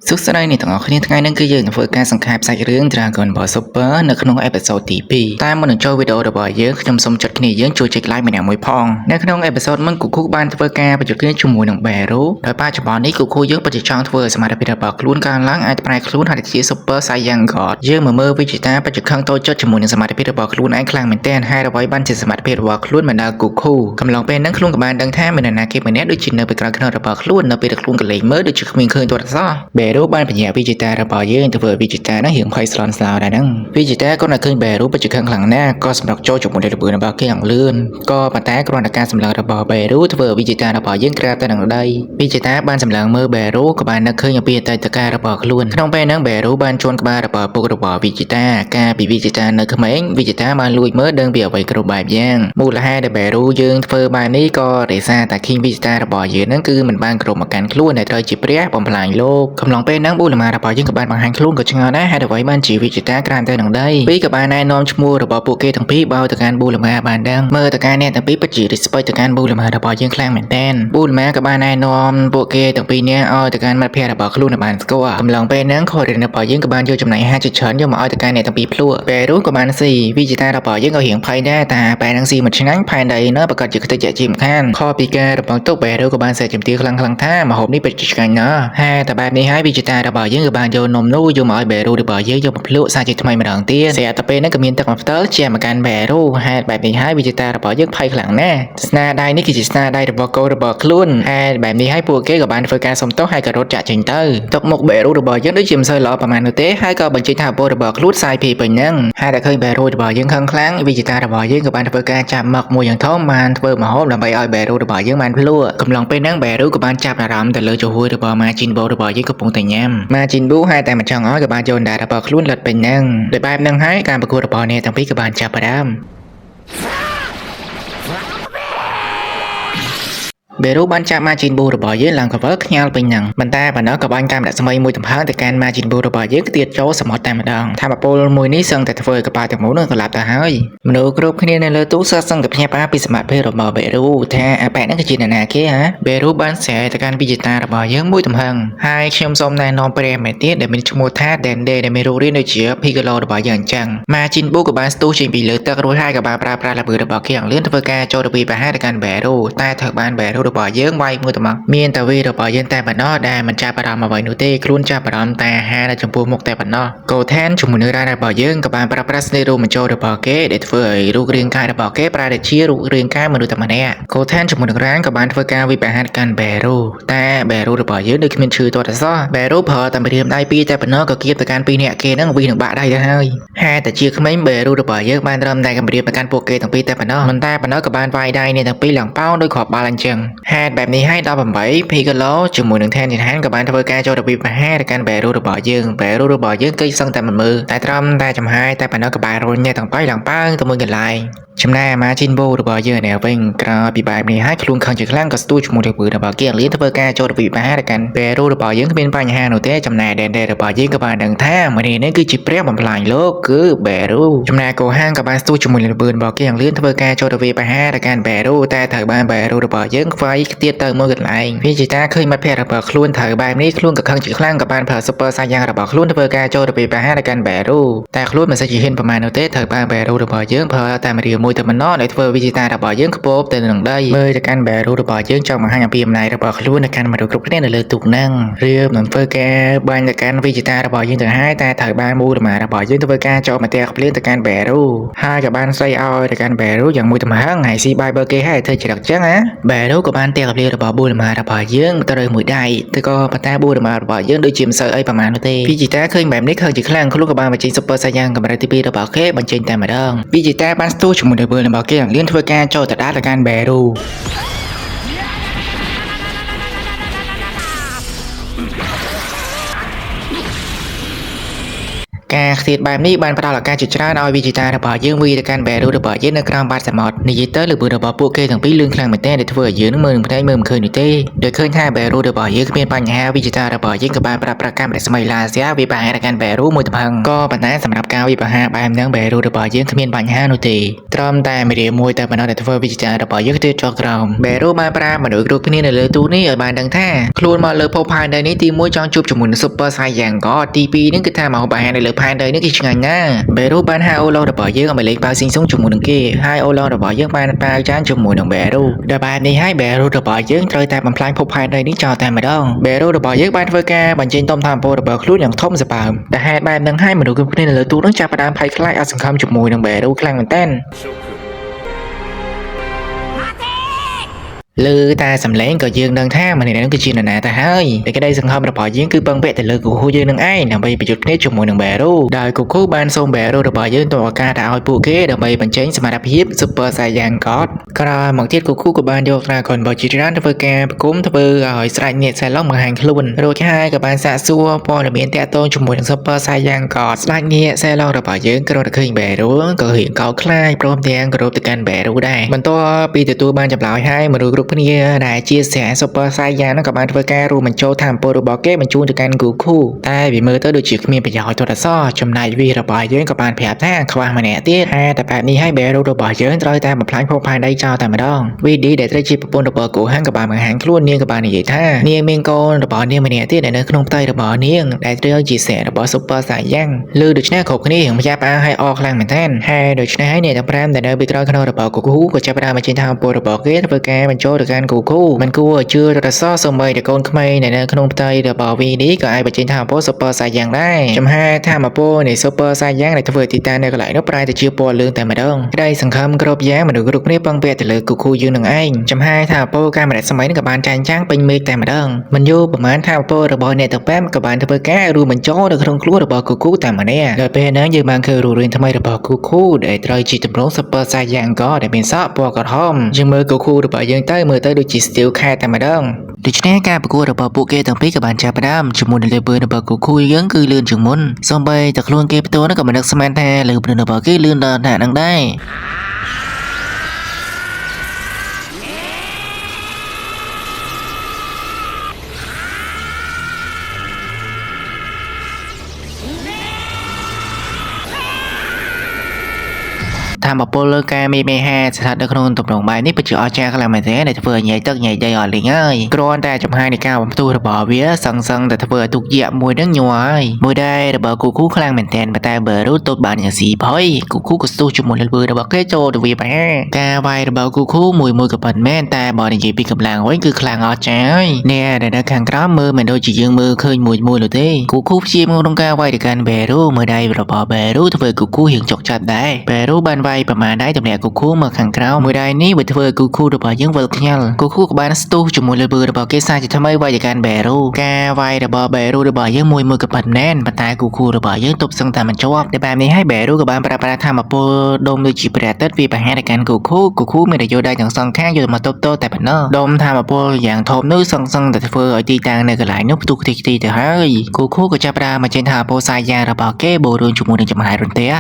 សួស្តីអ្នកទាំងអស់គ្នាថ្ងៃនេះគឺយើងនឹងធ្វើការសង្ខេបសាច់រឿង Dragon Ball Super នៅក្នុង episode ទី2តែមុននឹងចូលវីដេអូរបស់យើងខ្ញុំសូមចុចគ្នាយើងជួយចុច like ម្នាក់មួយផងនៅក្នុង episode មុនគូគូបានធ្វើការប្រយុទ្ធគ្នាជាមួយនឹង Bero ដោយបច្ចុប្បន្ននេះគូគូយើងពិតជាចង់ធ្វើឲ្យសមត្ថភាពរបស់ខ្លួនកើនឡើងអាចប្រែខ្លួនឲ្យទៅជា Super Saiyan God យើងមកមើលវិជ្ជាតាបច្ចុប្បន្នតូចចិត្តជាមួយនឹងសមត្ថភាពរបស់ខ្លួនឯងខ្លាំងមែនទែនហើយអ្វីបានជាសមត្ថភាពរបស់ខ្លួនមិនដល់គូគូកំឡុងពេលហ្នឹងខ្លួនក៏បានដឹងថាមាននរណាគេម្នាក់ដូចជានៅពីក្រោយខ្នងរបស់ខ្លួននៅពេលដែលខ្លួនកលេចមើលដូចជាគ្មានឃើញទាល់តែសោះបេរូបានបញ្ញាវិជ្ជាតារបស់យើងធ្វើឲ្យវិជ្ជាតាហ្នឹងរៀងភ័យស្លន់ស្លោដែរហ្នឹងវិជ្ជាតាគាត់នៅឃើញបេរូបច្ចុប្បន្នខ្លាំងណាស់ក៏សម្រុកចូលជាមួយនឹងល្បឿនរបស់គេយ៉ាងលឿនក៏ប៉ុន្តែគ្រាន់តែការសម្លឹងរបស់បេរូធ្វើឲ្យវិជ្ជាតារបស់យើងក្រាបទៅនឹងដីវិជ្ជាតាបានសម្លឹងមើលបេរូក៏បាននឹកឃើញអំពីអតីតកាលរបស់ខ្លួនក្នុងពេលហ្នឹងបេរូបានជួនក្បាលរបស់ពុករបស់វិជ្ជាតាកាលពីវិជ្ជាតានៅក្មេងវិជ្ជាតាបានលួចមើលដឹងពីអ្វីគ្រប់បែបយ៉ាងមូលហេតុដែលបេរូយើងធ្វើបែបនេះក៏ដោយសារតែ King វិជ្ជាតារបស់យើងហ្នឹងគឺមិនបានគ្រប់មកកាន់ខ្លួនដែលត្រូវជាព្រះបំផ្លាញលោកកំឡុងពេលហ្នឹងប៊ូលម៉ារបស់យើងក៏បានបង្ហាញខ្លួនក៏ឆ្ងល់ដែរហេតុអ្វីបានជាវិជ្ជាតាក្រាមទៅនឹងដីពីក៏បានណែនាំឈ្មោះរបស់ពួកគេទាំងពីរបោទៅកាន់ប៊ូលម៉ាបានដឹងមើលទៅកាន់អ្នកទាំងពីរពិតជា respect ទៅកាន់ប៊ូលម៉ារបស់យើងខ្លាំងមែនទែនប៊ូលម៉ាក៏បានណែនាំពួកគេទាំងពីរនាក់ឲ្យទៅកាន់មិត្តភ័ក្តិរបស់ខ្លួនឲ្យបានស្គាល់កំឡុងពេលហ្នឹងខូរិនរបស់យើងក៏បានយកចំណែកហាជាច្រើនយកមកឲ្យទៅកាន់អ្នកទាំងពីរភ្លក់ពេលនោះក៏បានស៊ីវិជ្ជាតារបស់យើងក៏រៀងភ័យដែរតាបែរនឹងស៊ីមិនឆ្ងាញ់ផែនដីនៅប្រកាសជាខ្ទេចជាមិនខានខពីការរំពឹងទុកបែរក៏បានសេចជំទាវខ្លាំងខ្លាំងថាម្ហូបនេះពិតជាឆ្ងាញ់ណាស់ហើយតែបែបនេះហើយវិជ្ជាតារបស់យើងក៏បានយកនំនោះយកមកឲ្យបែរូរបស់យើងយកមកភ្លក់សាជាថ្មីម្ដងទៀតស្រាប់តែពេលហ្នឹងក៏មានទឹកមកផ្តិលជាមកកាន់បែរូហេតុបែបនេះហើយវិជ្ជាតារបស់យើងភ័យខ្លាំងណាស់ស្នាដៃនេះគឺជាស្នាដៃរបស់កូនរបស់ខ្លួនហេតុបែបនេះហើយពួកគេក៏បានធ្វើការសុំទោសហើយក៏រត់ចាក់ចេញទៅទុកមុខបែរូរបស់យើងដូចជាមិនសូវល្អប្រហែលនោះទេហើយក៏បញ្ចេញថាពលរបស់ខ្លួនសាយភីពេញហ្នឹងហើយតែឃើញបែរូរបស់យើងខឹងខ្លាំងវិជ្ជាតារបស់យើងក៏បានធ្វើការចាប់មឹកមួយយ៉ាងធំបានធ្វើម្ហូបដើម្បីឲ្យបែរូរបស់យើងបានភ្លក់កំឡុងពេលហ្នឹងបែរូក៏បានចាប់អារម្មណ៍ទៅលើចំហួយរបស់ម៉ាជីនបូរបស់យើងកំពុងតែញ៉ាំម៉ាជីនប៊ូហើយតែមិនចង់ឲ្យក៏បានយកអណ្ដាតរបស់ខ្លួនលិតពេញហ្នឹងដោយបែបហ្នឹងហើយការប្រកួតរបស់អ្នកទាំងពីរក៏បានចាប់ផ្ដើម បេរូបានចាប់ម៉ាជីនប៊ូរបស់យើងឡើងកវលខ្ញាល់ពេញហ្នឹងប៉ុន្តែបណ្ដោះក៏បាញ់កាមដាក់ស្មីមួយទំហឹងទៅកាន់ម៉ាជីនប៊ូរបស់យើងទៀតចូលសមុទ្រតែម្ដងថាមពលមួយនេះសឹងតែធ្វើឲ្យកប៉ាល់ទាំងមូលនឹងក្លាប់ទៅហើយមនុស្សគ្រប់គ្នានៅលើទូកសឹងតែភ្ញាក់ផ្អើលពីសមត្ថភាពរបស់បេរូថាអាប៉ែហ្នឹងគឺជានរណាគេហ៎បេរូបានស្រែកទៅកាន់វិជាតារបស់យើងមួយទំហឹងហើយខ្ញុំសូមណែនាំព្រះមេទៀតដែលមានឈ្មោះថាដែនដេដែលមានរូបរាងដូចជាភីកូឡូរបស់យើងអញ្ចឹងម៉ាជីនប៊ូក៏បានស្ទុះចេញពីលើទឹករួចហើយក៏បានប្រើប្រាស់ល្បឿនរបស់គេយ៉ាងលឿនធ្វើការចូលទៅពីប្រហែលទៅកាន់បេរូតែត្រូវបានបេរូរបស់យើងវាយមួយត្មងមានតែវីរបស់យើងតែប៉ុណ្ណោះដែលមិនចាប់អារម្មណ៍អ្វីនោះទេខ្លួនចាប់អារម្មណ៍តែអាហារនៅចំពោះមុខតែប៉ុណ្ណោះកូថានជាមួយនឹងរ៉ារបស់យើងក៏បានប្រើប្រាស់ស្នេហ៍រួមបញ្ចូលរបស់គេដែលធ្វើឲ្យរូបរាងកាយរបស់គេប្រែទៅជារូបរាងកាយមនុស្សតែម្នាក់កូថានជាមួយនឹងរ៉ាក៏បានធ្វើការវិបហាកាន់បេរូតែបេរូរបស់យើងដូចគ្មានឈឺទាល់តែសោះបេរូប្រើតែម្រាមដៃពីរតែប៉ុណ្ណោះក៏គៀបទៅកាន់ពីរនាក់គេហ្នឹងវិនឹងបាក់ដៃទៅហើយហេតុតែជាក្មេងបេរូរបស់យើងបានត្រឹមតែកម្រាមទៅកាន់ពួកគេទាំងពីរតែប៉ុណ្ណោះមិនតែប៉ុណ្ណោះក៏បានវាយដៃអ្នកទាំងពីរឡើងប៉ោងដោយគ្រាប់បាល់អញ្ចឹងហេតុបែបនេះហើយ18 Piccolo ជាមួយនឹង Ten ហានក៏បានធ្វើការចូលទៅវិបហាទៅកាន់បេរូរបស់យើងបេរូរបស់យើងគេសឹងតែមិនមើលតែត្រឹមតែចំហាយតែប៉ុណ្ណោះក៏បានរុញអ្នកទាំងបីឡើងប៉ើងទៅមួយកន្លែងចំណែកអាម៉ាជីនបូរបស់យើងនៅវិញក្រោយពីបែបនេះហើយខ្លួនខឹងជាខ្លាំងក៏ស្ទួយឈ្មោះទៅពឺរបស់គេលៀនធ្វើការចូលទៅវិបាទៅកាន់បេរូរបស់យើងគ្មានបញ្ហានោះទេចំណែកដែនដេរបស់យើងក៏បានដឹងថាម្នាក់នេះគឺជាព្រះបំផ្លាញលោកគឺបេរូចំណែកកូហាងក៏បានស្ទួយជាមួយនឹងលបឿនរបស់គេលៀនធ្វើការចូលទៅវិបាទៅកាន់បេរូតែត្រូវបានបេរូរបស់យើងខ្វាយទៀតទៅមួយកន្លែងវាជាតាឃើញមិត្តភក្តិរបស់ខ្លួនត្រូវបែបនេះខ្លួនក៏ខឹងជាខ្លាំងក៏បានប្រើ Super Saiyan របស់ខ្លួនធ្វើការចូលទៅវិបាទៅកាន់បេរូតែខ្លួនមិនសូវជាហ៊ានប្រមាណនោះទេត្រូវបានបេរូរបស់យើងប្រើតែម្រាមមួយតែម្ដងដែលធ្វើវិជាតារបស់យើងខ្ពប់ទៅនឹងដីមើលទៅកាន់បែរូរបស់យើងចង់បង្ហាញអំពីអំណាចរបស់ខ្លួននៅកាន់មនុស្សគ្រប់គ្នានៅលើទូកហ្នឹងរៀបនឹងធ្វើការបាញ់ទៅកាន់វិជាតារបស់យើងទៅហើយតែត្រូវបានមូលមារបស់យើងធ្វើការចូលមកផ្ទះភ្លាមទៅកាន់បែរូហើយក៏បានស្រីឲ្យទៅកាន់បែរូយ៉ាងមួយទំហឹងហើយស៊ីបាយបើគេហើយធ្វើច្រឹកចឹងណាបែរូក៏បានផ្ទះភ្លាមរបស់ប៊ូលមារបស់យើងទៅមួយដៃទៅក៏ប៉ុន្តែប៊ូលមារបស់យើងដូចជាមិនសូវអីប្រហែលនោះទេវិជាតាឃើញបែបនេះខឹងជាខ្លាំងខ្លួនក៏បានបញ្ចេញ Super Saiyan កម្រិតទី2របស់គេបញ្ចេញតែម្ដងវិជាតាបានស្ទុះជាមួយនឹងវើរបស់គេយ៉ាងលឿនធ្វើការចូលទៅដល់ទៅកាន់បែរូការ ខ្ទាតបែបនេះបានផ្ដល់ឱកាសជាច្រើនឲ្យវីជីតារបស់យើងវាយទៅកាន់បែរូរបស់យើងនៅក្រោមបាតសមុទ្រនិយាយទៅល្បឿនរបស់ពួកគេទាំងពីរលឿនខ្លាំងមែនទែនដែលធ្វើឲ្យយើងនឹងមើលនឹងភ្នែកមើលមិនឃើញនោះទេដោយឃើញថាបែរូរបស់យើងគ្មានបញ្ហាវីជីតារបស់យើងក៏បានប្រើប្រាស់កាំរស្មីឡាស៊ែវាយប្រហារទៅកាន់បែរូមួយទំហឹងក៏ប៉ុន្តែសម្រាប់ការវាយប្រហារបែបហ្នឹងបែរូរបស់យើងគ្មានបញ្ហានោះទេត្រឹមតែមេរៀនមួយតែប៉ុណ្ណោះដែលធ្វើវីជីតារបស់យើងខ្ទាតចុះក្រោមបែរូបានប្រាប់មនុស្សគ្រប់គ្នានៅលើទូកនេះឲ្យបានដឹងថាខ្លួនមកលើភពផែនដីនេះទី1ចង់ជួបជាមួយនឹង Super Saiyan ក៏ទី2នេះគឺថាមកហូបអាហារនៅលើផែនដីនេះគឺឆ្ងាញ់ណាស់បែរូបានហៅអូឡូរបស់យើងឲ្យមកលេងប៉ាវស៊ីងស៊ុងជាមួយនឹងគេហើយអូឡូរបស់យើងបានប៉ាវចានជាមួយនឹងបែរូដល់បែបនេះហើយបែរូរបស់យើងត្រូវតែបំផ្លាញភពផែនដីនេះចោលតែម្ដងបែរូរបស់យើងបានធ្វើការបញ្ចេញតុំធម្មពលរបស់ខ្លួនយ៉ាងធំសម្បើមតែហេតុបែបហ្នឹងហើយមនុស្សគ្រប់គ្នានៅលើទូកនោះចាប់ផ្ដើមភ័យខ្លាចអត់សង្ឃឹមជាមួយនឹងបែរូខ្លាំងមែនទែន 諸君 លើតែសំឡេងក៏យើងដឹងថាម្នាក់នោះគឺជានរណាទៅហើយតែក្តីសង្ឃឹមរបស់យើងគឺពឹងពាក់ទៅលើគូគូយើងនឹងឯងដើម្បីប្រយុទ្ធគ្នាជាមួយនឹងបែរូដោយគូគូបានសូមបែរូរបស់យើងទៅឱកាសទៅឲ្យពួកគេដើម្បីបញ្ចេញសមត្ថភាព Super Saiyan God ក្រោយមកទៀតគូគូក៏បានយក Dragon Ball ជាច្រើនធ្វើការប្រគំធ្វើឲ្យស្ដេចនាគសែឡុងបង្ហាញខ្លួនរួចហើយក៏បានសាកសួរព័ត៌មានតាក់ទងជាមួយនឹង Super Saiyan God ស្ដេចនាគសែឡុងរបស់យើងគ្រាន់តែឃើញបែរូក៏រៀងកោតខ្លាចព្រមទាំងគោរពទៅកាន់បែរូដែរបន្ទាប់ពីទទួលបានចម្លើយហើយមនុស្សគ្រប់គ្នាដែលជាស្រែ Super Saiyan ហ្នឹងក៏បានធ្វើការរួមបញ្ចូលធម៌ពលរបស់គេបញ្ជូនទៅកាន់ Goku តែវាមើលទៅដូចជាគ្មានប្រយោជន៍ទាល់តែសោះចំណែកវីរបស់យើងក៏បានប្រាប់ថាខ្វះម្នាក់ទៀតហើយតែបែបនេះហើយបែរូរបស់យើងត្រូវតែបំផ្លាញភពផែនដីចោលតែម្ដងវីឌីដែលត្រូវជាប្រពន្ធរបស់ Gohan ក៏បានបង្ហាញខ្លួននាងក៏បាននិយាយថានាងមានកូនរបស់នាងម្នាក់ទៀតដែលនៅក្នុងផ្ទៃរបស់នាងដែលត្រូវជាស្រែរបស់ Super Saiyan ឮដូច្នេះគ្រប់គ្នារៀងភ្ញាក់ផ្អើលហើយអរខ្លាំងមែនទែនហើយដូច្នេះហើយអ្នកទាំង5ដែលនៅពីក្រោយខ្នងរបស់ Goku ក៏ចាប់ផ្ដើមបញ្ចេញថាមពលរបស់គេធ្វើការបញ្ចូលទៅកាន់ Goku មិនគួរឲ្យជឿរសសូម្បីតែកូនក្មេងដែលនៅក្នុងផ្ទៃរបស់វីនេះក៏អាចបញ្ចេញថាមពល Super Saiyan ដែរចំហថាមពលនៃ Super Saiyan ដែលធ្វើឲ្យទីតាំងនៅកន្លែងនោះប្រែទៅជាពណ៌លឿងតែម្ដងក្តីសង្ឃឹមគ្រប់យ៉ាងមនុស្សគ្រប់គ្នាពឹងពាក់ទៅលើ Goku យើងនឹងឯងចំហថាមពលកាមេរ៉ាសម័យនេះក៏បានចាញ់ចាំងពេញមេឃតែម្ដងមិនយូរប្រហែលថាមពលរបស់អ្នកទាំង5ក៏បានធ្វើការរួមបញ្ចូលនៅក្នុងខ្លួនរបស់ Goku តែម្នាក់ដល់ពេលហ្នឹងយើងបានឃើញរូបរាងថ្មីរបស់ Goku ដែលត្រូវជាទម្រង់ Super Saiyan ក៏ដែលមានសក់ពណ៌ក្រហមយើងមើល Goku របស់យើងទៅមើលទៅដូចជា Steel Cat តែម្ដងដូច្នេះការប្រកួតរបស់ពួកគេទាំងពីរក៏បានចាប់ផ្ដើមជាមួយនឹងល្បឿនរបស់ Goku យើងគឺលឿនជាងមុនសូម្បីតែខ្លួនគេផ្ទាល់នោះក៏មិននឹកស្មានថាល្បឿនរបស់គេលឿនដល់ថ្នាក់ហ្នឹងដែរ ធម្មពលលើការមេមេហាស្ថិតនៅក្នុងទម្រង់បែបនេះពិតជាអស្ចារ្យខ្លាំងមែនទែនដែលធ្វើឲ្យញែកទឹកញែកដីអស់លីងហើយគ្រាន់តែចំហាយនៃការបំផ្ទុះរបស់វាសឹងសឹងតែធ្វើឲ្យទុកយៈមួយនឹងញ័រហើយមួយដែររបស់គូគូខ្លាំងមែនទែនប៉ុន្តែបើរូទប់បានយ៉ាងស៊ីផុយគូគូក៏ស្ទុះជាមួយនឹងលឿនរបស់គេចូលទៅវាប្រហារការវាយរបស់គូគូមួយមួយក៏ប៉ុនមែនតែបើនិយាយពីកម្លាំងវិញគឺខ្លាំងអស្ចារ្យហើយអ្នកដែលនៅខាងក្រោមមើលមិនដូចជាយើងមើលឃើញមួយមួយនោះទេគូគូព្យាយាមក្នុងការវាយទៅកាន់បេរូមើលដៃរបស់បេរូធ្វើឲ្យគូគូរៀងចុកចាប់ដែរបេរូបានវាយប្រមាណដៃទម្លាក់គូគូមកខាងក្រោមមួយដៃនេះវាធ្វើឲ្យគូគូរបស់យើងវិលខ្ញាល់គូគូក៏បានស្ទុះជាមួយលើបឺរបស់គេសាជាថ្មីវាយទៅកាន់បេរូការវាយរបស់បេរូរបស់យើងមួយមួយក៏ប៉ុនណែនប៉ុន្តែគូគូរបស់យើងទប់សឹងតែមិនជាប់តែបែបនេះហើយបេរូក៏បានប្រើប្រាស់ធម្មពលដុំដូចជាព្រះអាទិត្យវាប្រហារទៅកាន់គូគូគូគូមានតែយកដៃទាំងសងខាងយកមកទប់ទល់តែប៉ុណ្ណោះដុំធម្មពលយ៉ាងធំនោះសឹងសឹងតែធ្វើឲ្យទីតាំងនៅកន្លែងនោះផ្ទុះខ្ទេចខ្ទីទៅហើយគូគូក៏ចាប់ផ្ដើមមកចេញធម្មពលសាយារបស់គេបូករួមជាមួយនឹងចំហាយរន្ទះ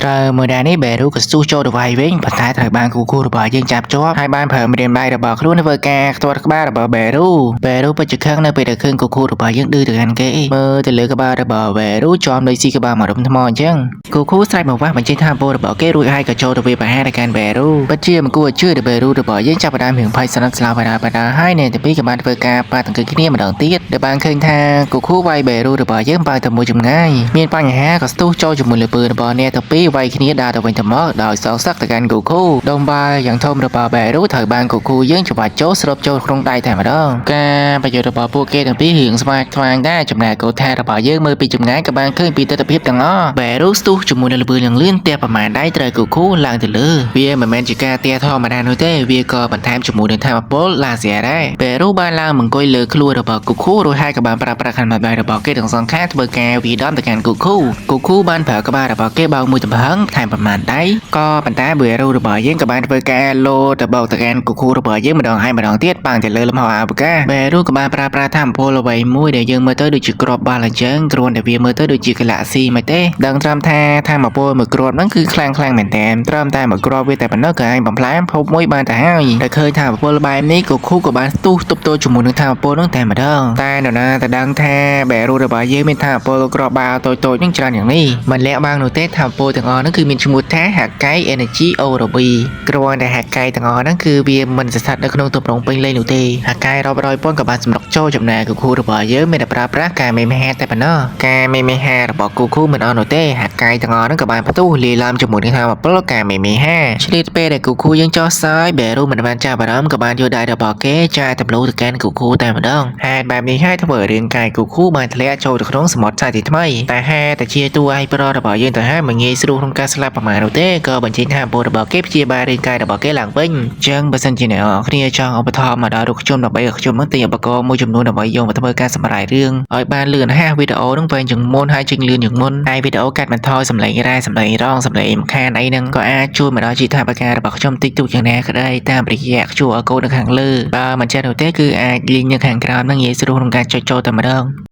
ត្រូវមួយដែរនេះបែរូក៏ស្ទុះចូលទៅវាយវិញប៉ុន្តែត្រូវបានគូគូរបស់យើងចាប់ជាប់ហើយបានប្រើម្រាមដៃរបស់ខ្លួនធ្វើការខ្ទាត់ក្បាលរបស់បែរូបែរូពិតជាខឹងនៅពេលដែលឃើញគូគូរបស់យើងឌឺទៅកាន់គេមើលទៅលើក្បាលរបស់បែរូជាប់ដោយស៊ីក្បាលមួយរុំថ្មអញ្ចឹងគូគូស្រែកមកវ៉ាស់បញ្ចេញថាពលរបស់គេរួចហើយក៏ចូលទៅវាប្រហារទៅកាន់បែរូពិតជាមិនគួរឲ្យជឿដែលបែរូរបស់យើងចាប់ផ្ដើមរឿងភ័យស្និទ្ធស្លាប់បាដាបាដាហើយអ្នកទាំងពីរក៏បានធ្វើការប៉ះទង្គិចគ្នាម្ដងទៀតដែលបានឃើញថាគូគូវាយបែរូរបស់យើងបើតែមួយចម្ងាយមានបញ្ហាក៏ស្ទុះចូលជាមួយលើពើរបស់អ្នកទាំងពីរវាយគ្នាដើរទៅវិញទៅមកដោយសងសឹកទៅកាន់គូគូដុំបាល់យ៉ាងធំរបស់បែរូត្រូវបានគូគូយើងច្បាច់ចូលស្រូបចូលក្នុងដៃតែម្ដងការប្រយុទ្ធរបស់ពួកគេទាំងពីររឿងស្វាខ្វាងដែរចំណែកកូថារបស់យើងមើលពីចម្ងាយក៏បានឃើញពីទិដ្ឋភាពទាំងអស់បែរូស្ទុះជាមួយនឹងល្បឿនយ៉ាងលឿនទះប្រមាណដៃត្រូវគូគូឡើងទៅលើវាមិនមែនជាការទះធម្មតានោះទេវាក៏បន្ថែមជាមួយនឹងធម៌ពលឡាស៊ែដែរបែរូបានឡើងមង្គុយលើខ្លួនរបស់គូគូរួចហើយក៏បានប្រើប្រាស់ខណ្ឌដៃរបស់គេទាំងសងខាងធ្វើការវាយដំទៅកាន់គូគូគូគូបានប្រើក្បាលរបស់គេបោកមួយទំហឹង ហឹងថែមប្រមាណដៃក៏ប៉ុន្តែបេរូរបស់យើងក៏បានធ្វើការលោទៅបោកទៅកាន់គូគូរបស់យើងម្ដងហើយម្ដងទៀតប៉ាំងទៅលើលំហអាវកាសបេរូក៏បានប្រើប្រាស់ធម្មពលអ្វីមួយដែលយើងមើលទៅដូចជាគ្រាប់បាល់អញ្ចឹងគ្រាន់តែវាមើលទៅដូចជា galaxy មិនទេដឹងត្រឹមថាធម្មពលមួយគ្រាប់ហ្នឹងគឺខ្លាំងខ្លាំងមែនតើត្រឹមតែមួយគ្រាប់វាតែប៉ុណ្ណោះក៏អាចបំផ្លាញភពមួយបានទៅហើយតែឃើញធម្មពលបែបនេះគូគូក៏បានស្ទុះទប់ទល់ជាមួយនឹងធម្មពលហ្នឹងតែម្ដងតែនរណាតែដឹងថាបែរូរបស់យើងមានធម្មពលគ្រាប់បាល់តូចៗហ្នឹងច្រើនយ៉ាងនេះមិនលាក់បាំងនោះទេធម្មពលទាំងអស់ហ្នឹងគឺមានឈ្មោះថា Hakai Energy Orobi គ្រាន់តែ Hakai ទាំងអស់ហ្នឹងគឺវាមិនស្ថិតនៅក្នុងទម្រង់ពេញលេញនោះទេ Hakai រាប់រយពាន់ក៏បានសម្រុកចូលចំណែកគូគូរបស់យើងមានតែប្រើប្រាស់ការមេមហាតែប៉ុណ្ណោះការមេមហារបស់គូគូមិនអស់នោះទេ Hakai ទាំងអស់ហ្នឹងក៏បានផ្ទុះលាយឡំជាមួយនឹងធម្មពលការមេមហាឆ្លៀតពេលដែលគូគូយើងចោះសាយបែរូមិនបានចាប់អារម្មណ៍ក៏បានយកដៃរបស់គេចាយទម្លុះទៅកាន់គូគូតែម្ដងហេតុបែបនេះហើយធ្វើឲ្យរាងកាយគូគូបានធ្លាក់ចូលទៅក្នុងសមុទ្រសាជាថ្មីតែហេតុតែជាតួឯកប្រុសរបស់យើងទៅហើយមិនងាយស្រួលក្នុងការស្លាប់ប្រមាណនោះទេក៏បញ្ចេញថាពលរបស់គេព្យាបាលរាងកាយរបស់គេឡើងវិញអញ្ចឹងបើសិនជាអ្នកនរគ្នាចង់ឧបត្ថម្ភមកដល់រូបខ្ញុំដើម្បីឲ្យខ្ញុំនឹងទិញឧបករណ៍មួយចំនួនដើម្បីយកមកធ្វើការសម្រាយរឿងឲ្យបានលឿនហាវីដេអូនឹងវែងជាងមុនហើយចេញលឿនជាងមុនហើយវីដេអូកាត់បន្ថយសម្លេងរ៉ែសម្លេងរងសម្លេងរំខានអីហ្នឹងក៏អាចជួយមកដល់ជីថាបការរបស់ខ្ញុំតិចតួចយ៉ាងណាក្តីតាមរយៈ QR code នៅខាងលើបើមិនចេះនោះទេគឺអាច link នៅខាងក្រោមហ្នឹងងាយស្រួលក្នុងការចុចចូលតែម្ដង។